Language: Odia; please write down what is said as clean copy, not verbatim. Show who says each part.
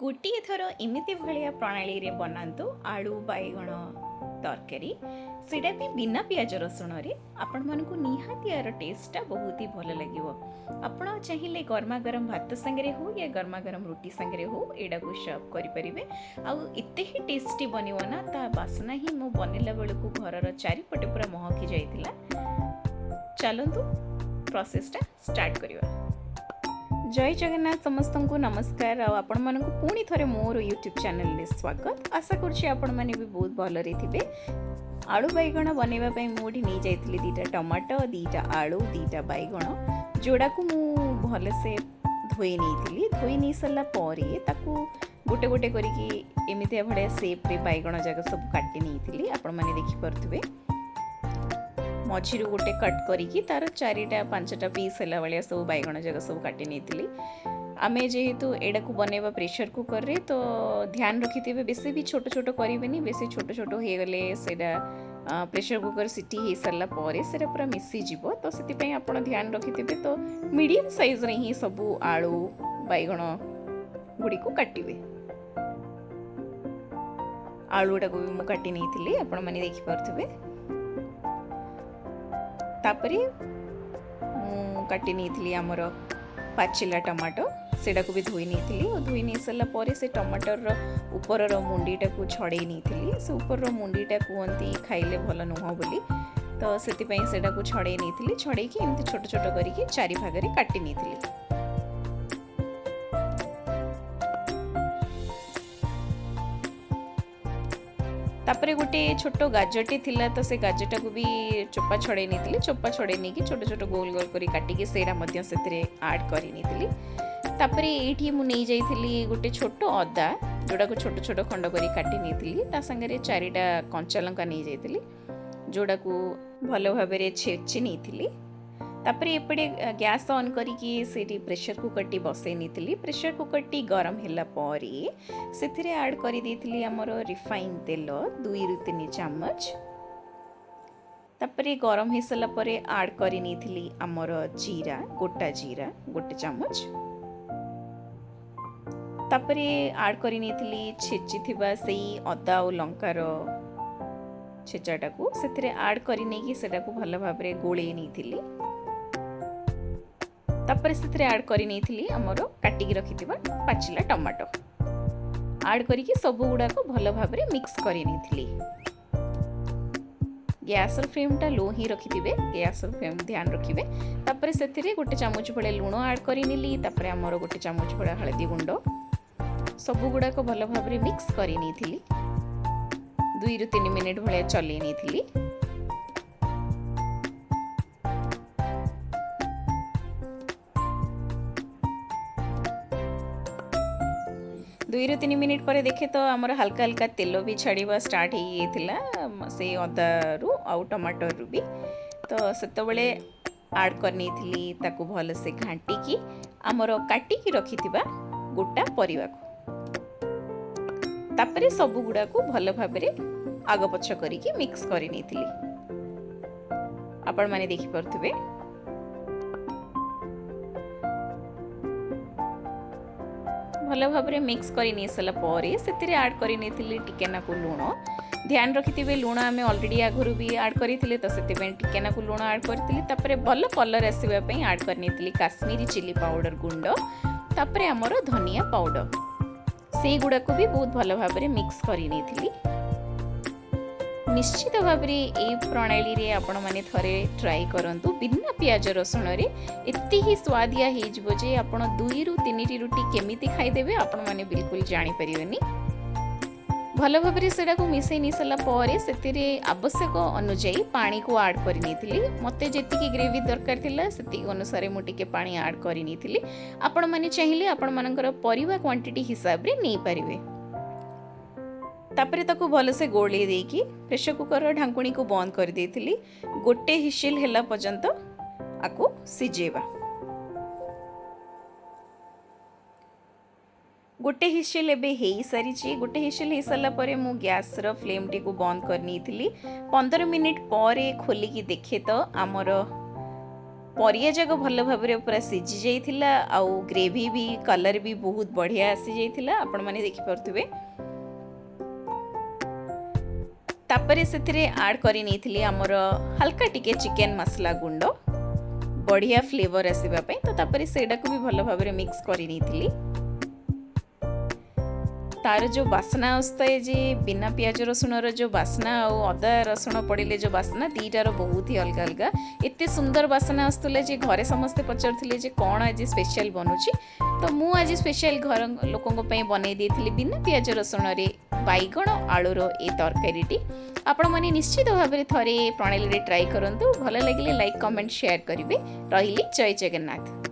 Speaker 1: ଗୋଟିଏ ଥର ଏମିତି ଭଳିଆ ପ୍ରଣାଳୀରେ ବନାନ୍ତୁ ଆଳୁ ବାଇଗଣ ତରକାରୀ, ସେଇଟା ବି ବିନା ପିଆଜ ରସୁଣରେ। ଆପଣମାନଙ୍କୁ ନିହାତି ଏହାର ଟେଷ୍ଟଟା ବହୁତ ହି ଭଲ ଲାଗିବ। ଆପଣ ଚାହିଁଲେ ଗରମା ଗରମ ଭାତ ସାଙ୍ଗରେ ହଉ ୟା ଗରମା ଗରମ ରୁଟି ସାଙ୍ଗରେ ହଉ, ଏଇଟାକୁ ସର୍ଭ କରିପାରିବେ। ଆଉ ଏତେ ହିଁ ଟେଷ୍ଟି ବନିବ ନା, ତା ବାସ୍ନା ହିଁ ମୁଁ ବନେଇଲା ବେଳକୁ ଘରର ଚାରିପଟେ ପୁରା ମହକି ଯାଇଥିଲା। ଚାଲନ୍ତୁ, ପ୍ରୋସେସଟା ଷ୍ଟାର୍ଟ କରିବା। ଜୟ ଜଗନ୍ନାଥ, ସମସ୍ତଙ୍କୁ ନମସ୍କାର ଆଉ ଆପଣମାନଙ୍କୁ ପୁଣି ଥରେ ମୋର ୟୁଟ୍ୟୁବ୍ ଚ୍ୟାନେଲରେ ସ୍ୱାଗତ। ଆଶା କରୁଛି ଆପଣମାନେ ବି ବହୁତ ଭଲରେ ଥିବେ। ଆଳୁ ବାଇଗଣ ବନେଇବା ପାଇଁ ମୁଁ ଏଠି ନେଇଯାଇଥିଲି 2ଟା ଟମାଟୋ, 2ଟା ଆଳୁ, 2ଟା ବାଇଗଣ, ଯୋଉଟାକୁ ମୁଁ ଭଲସେ ଧୋଇ ନେଇଥିଲି। ଧୋଇ ନେଇ ସାରିଲା ପରେ ତାକୁ ଗୋଟେ ଗୋଟେ କରିକି ଏମିତିଆ ଭଳିଆ ସେପ୍ରେ ବାଇଗଣ ଯାକ ସବୁ କାଟି ନେଇଥିଲି। ଆପଣମାନେ ଦେଖିପାରୁଥିବେ, ମଝିରୁ ଗୋଟେ କଟ୍ କରିକି ତାର ଚାରିଟା ପାଞ୍ଚଟା ପିସ୍ ହେଲା ଭଳିଆ ସବୁ ବାଇଗଣ ଯାକ ସବୁ କାଟି ନେଇଥିଲି। ଆମେ ଯେହେତୁ ଏଇଟାକୁ ବନେଇବା ପ୍ରେସର କୁକରରେ, ତ ଧ୍ୟାନ ରଖିଥିବେ, ବେଶୀ ବି ଛୋଟ ଛୋଟ କରିବେନି। ବେଶୀ ଛୋଟ ଛୋଟ ହେଇଗଲେ ସେଇଟା ପ୍ରେସର କୁକର ସିଟି ହେଇସାରିଲା ପରେ ସେଇଟା ପୁରା ମିଶିଯିବ। ତ ସେଥିପାଇଁ ଆପଣ ଧ୍ୟାନ ରଖିଥିବେ। ତ ମିଡ଼ିୟମ୍ ସାଇଜ୍ରେ ହିଁ ସବୁ ଆଳୁ ବାଇଗଣ ଗୁଡ଼ିକୁ କାଟିବେ। ଆଳୁଟାକୁ ବି ମୁଁ କାଟି ନେଇଥିଲି, ଆପଣମାନେ ଦେଖିପାରୁଥିବେ। ତାପରେ ମୁଁ କାଟି ନେଇଥିଲି ଆମର ପାଚିଲା ଟମାଟୋ, ସେଇଟାକୁ ବି ଧୋଇ ନେଇଥିଲି। ଆଉ ଧୋଇ ନେଇ ସାରିଲା ପରେ ସେ ଟମାଟରର ଉପରର ମୁଣ୍ଡିଟାକୁ ଛଡ଼େଇ ନେଇଥିଲି। ସେ ଉପରର ମୁଣ୍ଡିଟା କୁହନ୍ତି ଖାଇଲେ ଭଲ ନୁହଁ ବୋଲି, ତ ସେଥିପାଇଁ ସେଇଟାକୁ ଛଡ଼େଇ ନେଇଥିଲି। ଛଡ଼େଇକି ଏମିତି ଛୋଟ ଛୋଟ କରିକି ଚାରି ଭାଗରେ କାଟି ନେଇଥିଲି। ତାପରେ ଗୋଟେ ଛୋଟ ଗାଜରଟି ଥିଲା, ତ ସେ ଗାଜରଟାକୁ ବି ଚୋପା ଛଡ଼େଇ ନେଇଥିଲି। ଚୋପା ଛଡ଼େଇ ନେଇକି ଛୋଟ ଛୋଟ ଗୋଲ ଗୋଲ କରି କାଟିକି ସେଇଟା ମଧ୍ୟ ସେଥିରେ ଆଡ଼୍ କରି ନେଇଥିଲି। ତାପରେ ଏଇଠି ମୁଁ ନେଇଯାଇଥିଲି ଗୋଟେ ଛୋଟ ଅଦା, ଯେଉଁଟାକୁ ଛୋଟ ଛୋଟ ଖଣ୍ଡ କରି କାଟି ନେଇଥିଲି। ତା ସାଙ୍ଗରେ ଚାରିଟା କଞ୍ଚା ଲଙ୍କା ନେଇଯାଇଥିଲି, ଯେଉଁଟାକୁ ଭଲ ଭାବରେ ଛେଚି ନେଇଥିଲି। ତାପରେ ଏପଟେ ଗ୍ୟାସ୍ ଅନ୍ କରିକି ସେଇଠି ପ୍ରେସର କୁକର୍ଟି ବସେଇ ନେଇଥିଲି। ପ୍ରେସର କୁକର୍ଟି ଗରମ ହେଲା ପରେ ସେଥିରେ ଆଡ଼୍ କରିଦେଇଥିଲି ଆମର ରିଫାଇନ୍ ତେଲ 2ରୁ 3 ଚାମଚ। ତାପରେ ଗରମ ହେଇସାରିଲା ପରେ ଆଡ଼୍ କରି ନେଇଥିଲି ଆମର ଜିରା, ଗୋଟା ଜିରା 1 ଚାମଚ। ତାପରେ ଆଡ଼୍ କରି ନେଇଥିଲି ଛେଚିଥିବା ସେଇ ଅଦା ଆଉ ଲଙ୍କାର ଛେଚାଟାକୁ। ସେଥିରେ ଆଡ଼୍ କରି ନେଇକି ସେଟାକୁ ଭଲ ଭାବରେ ଗୋଳେଇ ନେଇଥିଲି। ତାପରେ ସେଥିରେ ଆଡ଼୍ କରି ନେଇଥିଲି ଆମର କାଟିକି ରଖିଥିବା ପାଚିଲା ଟମାଟୋ। ଆଡ଼୍ କରିକି ସବୁ ଗୁଡ଼ାକ ଭଲ ଭାବରେ ମିକ୍ସ କରି ନେଇଥିଲି। ଗ୍ୟାସ୍ର ଫ୍ଲେମ୍ଟା ଲୋ ହିଁ ରଖିଥିବେ, ଗ୍ୟାସ୍ର ଫ୍ଲେମ୍ ଧ୍ୟାନ ରଖିବେ। ତାପରେ ସେଥିରେ 1 ଚାମଚ ଭଳିଆ ଲୁଣ ଆଡ଼୍ କରିନେଲି। ତାପରେ ଆମର 1 ଚାମଚ ଭଳିଆ ହଳଦୀ ଗୁଣ୍ଡ, ସବୁ ଗୁଡ଼ାକ ଭଲ ଭାବରେ ମିକ୍ସ କରି ନେଇଥିଲି। 2ରୁ 3 ମିନିଟ୍ ଭଳିଆ ଚଲେଇ ନେଇଥିଲି। 2ରୁ 3 ମିନିଟ୍ ପରେ ଦେଖେ ତ ଆମର ହାଲକା ହାଲକା ତେଲ ବି ଛାଡ଼ିବା ଷ୍ଟାର୍ଟ ହେଇଯାଇଥିଲା ସେଇ ଅଦାରୁ ଆଉ ଟମାଟରରୁ ବି। ତ ସେତେବେଳେ ଆଡ଼୍ କରିନେଇଥିଲି ତାକୁ ଭଲସେ ଘାଣ୍ଟିକି ଆମର କାଟିକି ରଖିଥିବା ଗୋଟା ପରିବାକୁ। ତାପରେ ସବୁ ଗୁଡ଼ାକୁ ଭଲ ଭାବରେ ଆଗ ପଛ କରିକି ମିକ୍ସ କରି ନେଇଥିଲି, ଆପଣମାନେ ଦେଖିପାରୁଥିବେ। ଭଲ ଭାବରେ ମିକ୍ସ କରି ନେଇ ସାରିଲା ପରେ ସେଥିରେ ଆଡ଼୍ କରି ନେଇଥିଲି ଟିକେନାକୁ ଲୁଣ। ଧ୍ୟାନ ରଖିଥିବେ, ଲୁଣ ଆମେ ଅଲରେଡ଼ି ଆଗରୁ ବି ଆଡ଼୍ କରିଥିଲେ, ତ ସେଥିପାଇଁ ଟିକେନାକୁ ଲୁଣ ଆଡ଼୍ କରିଥିଲି। ତାପରେ ଭଲ କଲର୍ ଆସିବା ପାଇଁ ଆଡ଼୍ କରି ନେଇଥିଲି କାଶ୍ମୀରୀ ଚିଲି ପାଉଡ଼ର ଗୁଣ୍ଡ, ତାପରେ ଆମର ଧନିଆ ପାଉଡ଼ର। ସେଇଗୁଡ଼ାକୁ ବି ବହୁତ ଭଲ ଭାବରେ ମିକ୍ସ କରି ନେଇଥିଲି। ନିଶ୍ଚିତ ଭାବରେ ଏଇ ପ୍ରଣାଳୀରେ ଆପଣମାନେ ଥରେ ଟ୍ରାଏ କରନ୍ତୁ। ବିନା ପିଆଜ ରସୁଣରେ ଏତେ ହିଁ ସୁଆଦିଆ ହେଇଯିବ ଯେ ଆପଣ 2ରୁ 3ଟି ରୁଟି କେମିତି ଖାଇଦେବେ, ଆପଣମାନେ ବିଲକୁଲ ଜାଣିପାରିବେନି। ଭଲ ଭାବରେ ସେଇଟାକୁ ମିଶାଇ ନେଇ ସାରିଲା ପରେ ସେଥିରେ ଆବଶ୍ୟକ ଅନୁଯାୟୀ ପାଣିକୁ ଆଡ଼୍ କରି ନେଇଥିଲି। ମୋତେ ଯେତିକି ଗ୍ରେଭି ଦରକାର ଥିଲା, ସେତିକି ଅନୁସାରେ ମୁଁ ଟିକେ ପାଣି ଆଡ଼୍ କରି ନେଇଥିଲି। ଆପଣମାନେ ଚାହିଁଲେ ଆପଣମାନଙ୍କର ପରିବା କ୍ୱାଣ୍ଟିଟି ହିସାବରେ ନେଇପାରିବେ। ତାପରେ ତାକୁ ଭଲସେ ଗୋଳେଇ ଦେଇକି ପ୍ରେସର କୁକରର ଢାଙ୍କୁଣୀକୁ ବନ୍ଦ କରିଦେଇଥିଲି। ଗୋଟେ ହିସିଲ୍ ହେଲା ପର୍ଯ୍ୟନ୍ତ ଆକୁ ସିଝେଇବା। ଗୋଟେ ହିସିଲ୍ ଏବେ ହେଇସାରିଛି। ଗୋଟେ ହିସିଲ୍ ହେଇସାରିଲା ପରେ ମୁଁ ଗ୍ୟାସ୍ର ଫ୍ଲେମ୍ଟିକୁ ବନ୍ଦ କରିନେଇଥିଲି। 15 ମିନିଟ୍ ପରେ ଖୋଲିକି ଦେଖେ ତ ଆମର ପରିବା ଯାକ ଭଲ ଭାବରେ ପୁରା ସିଝି ଯାଇଥିଲା ଆଉ ଗ୍ରେଭି ବି, କଲର୍ ବି ବହୁତ ବଢ଼ିଆ ଆସିଯାଇଥିଲା, ଆପଣମାନେ ଦେଖିପାରୁଥିବେ। ତାପରେ ସେଥିରେ ଆଡ଼୍ କରି ନେଇଥିଲି ଆମର ହାଲକା ଟିକେ ଚିକେନ୍ ମସଲା ଗୁଣ୍ଡ, ବଢ଼ିଆ ଫ୍ଲେଭର୍ ଆସିବା ପାଇଁ। ତ ତାପରେ ସେଇଟାକୁ ବି ଭଲ ଭାବରେ ମିକ୍ସ କରି ନେଇଥିଲି। ତାର ଯେଉଁ ବାସ୍ନା ଆସୁଥାଏ ଯେ ବିନା ପିଆଜ ରସୁଣର ଯେଉଁ ବାସ୍ନା ଆଉ ଅଦା ରସୁଣ ପଡ଼ିଲେ ଯେଉଁ ବାସ୍ନା, ଦୁଇଟାର ବହୁତ ହି ଅଲଗା ଅଲଗା। ଏତେ ସୁନ୍ଦର ବାସ୍ନା ଆସୁଥିଲା ଯେ ଘରେ ସମସ୍ତେ ପଚାରୁଥିଲେ ଯେ କ'ଣ ଆଜି ସ୍ପେଶାଲ ବନୁଛି। ତ ମୁଁ ଆଜି ସ୍ପେଶାଲ ଘର ଲୋକଙ୍କ ପାଇଁ ବନେଇ ଦେଇଥିଲି ବିନା ପିଆଜ ରସୁଣରେ ବାଇଗଣ ଆଳୁର ଏ ତରକାରୀଟି। ଆପଣମାନେ ନିଶ୍ଚିତ ଭାବରେ ଥରେ ଏ ପ୍ରଣାଳୀରେ ଟ୍ରାଏ କରନ୍ତୁ। ଭଲ ଲାଗିଲେ ଲାଇକ୍, କମେଣ୍ଟ, ସେୟାର କରିବେ। ରହିଲି, ଜୟ ଜଗନ୍ନାଥ।